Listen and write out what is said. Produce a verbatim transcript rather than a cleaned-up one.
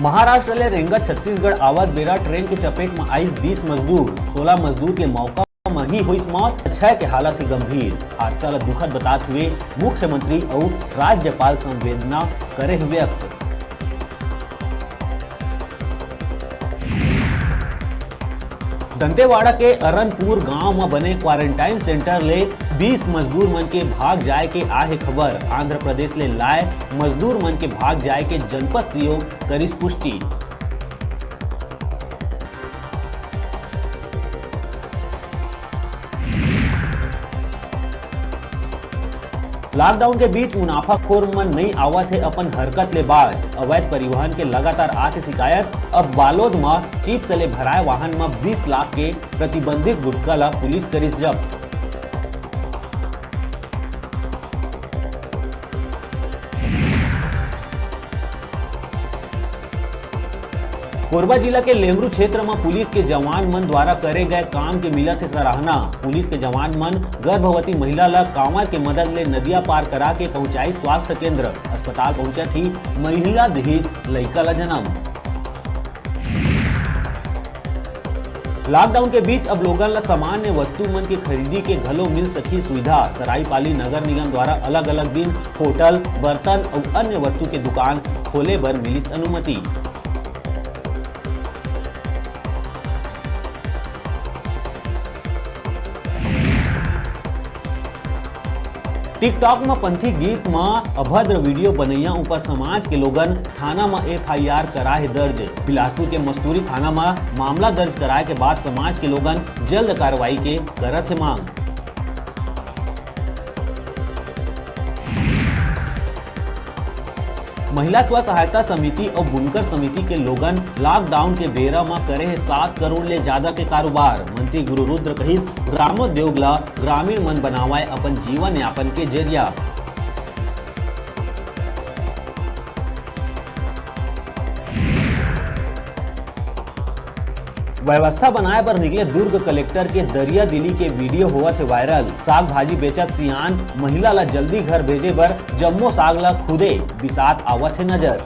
महाराष्ट्र ले रेंगत छत्तीसगढ़ आवत बेरा ट्रेन के चपेट म आइस बीस मजदूर, सोलह मजदूर के मौका म ही होइस मौत, छह के हालत हे गंभीर। हादसा ल दुखद बतात हुए मुख्यमंत्री अउ राज्यपाल संवेदना करे हे व्यक्त। दंतेवाड़ा के अरनपुर गांव म बने क्वारंटाइन सेंटर ले बीस मजदूर मन के भाग जाए के आहे खबर। आंध्र प्रदेश ले लाए मजदूर मन के भाग जाए के जनपद सीओ करिस पुष्टि। लॉकडाउन के बीच मुनाफाखोर मन नइ आवत हे अपन हरकत ले बाज। अवैध परिवहन के लगातार आथे शिकायत। अब बालोद म चिप्स ले भराए वाहन म बीस लाख के प्रतिबंधित गुटखा ल पुलिस करिस जब्त। कोरबा जिला के लेमरू क्षेत्र म पुलिस के जवान मन द्वारा करे गए काम के मिलत हे सराहना। पुलिस के जवान मन गर्भवती महिला ल कांवर के मदद ले नदिया पार करा के पहुंचाई स्वास्थ्य केंद्र। अस्पताल पहुंचत ही महिला दिहिस लइका ल जन्म। लॉकडाउन के बीच अब लोगन ल सामान्य वस्तु मन के खरीदी के घलो मिल सकही सुविधा। सरायपाली नगर निगम द्वारा अलग-अलग दिन होटल, बर्तन अउ अन्य वस्तु के दुकान खोले बर मिलिस अनुमति। TikTok म पंथी गीत म अभद्र वीडियो बनैया ऊपर समाज के लोगन थाना म FIR करा हे दर्ज। बिलासपुर के मस्तूरी थाना म मामला दर्ज कराए के बाद समाज के लोगन जल्द कार्रवाई के करत हे मांग। महिला स्व सहायता समिति अउ बुनकर समिति के लोगन लॉकडाउन के बेरा म करे हे सात करोड़ ले जादा के कारोबार। मंत्री गुरु रुद्र कहिस, ग्रामोद्योग ल ग्रामीण मन बनावय अपन जीवन यापन के जरिया। व्यवस्था बनाए बर निकले दुर्ग कलेक्टर के दरिया दिली के वीडियो होवत हे वायरल। साग भाजी बेचत सियान महिला ल जल्दी घर भेजे बर जम्मो साग ल खुदे बिसात आवत हे नजर।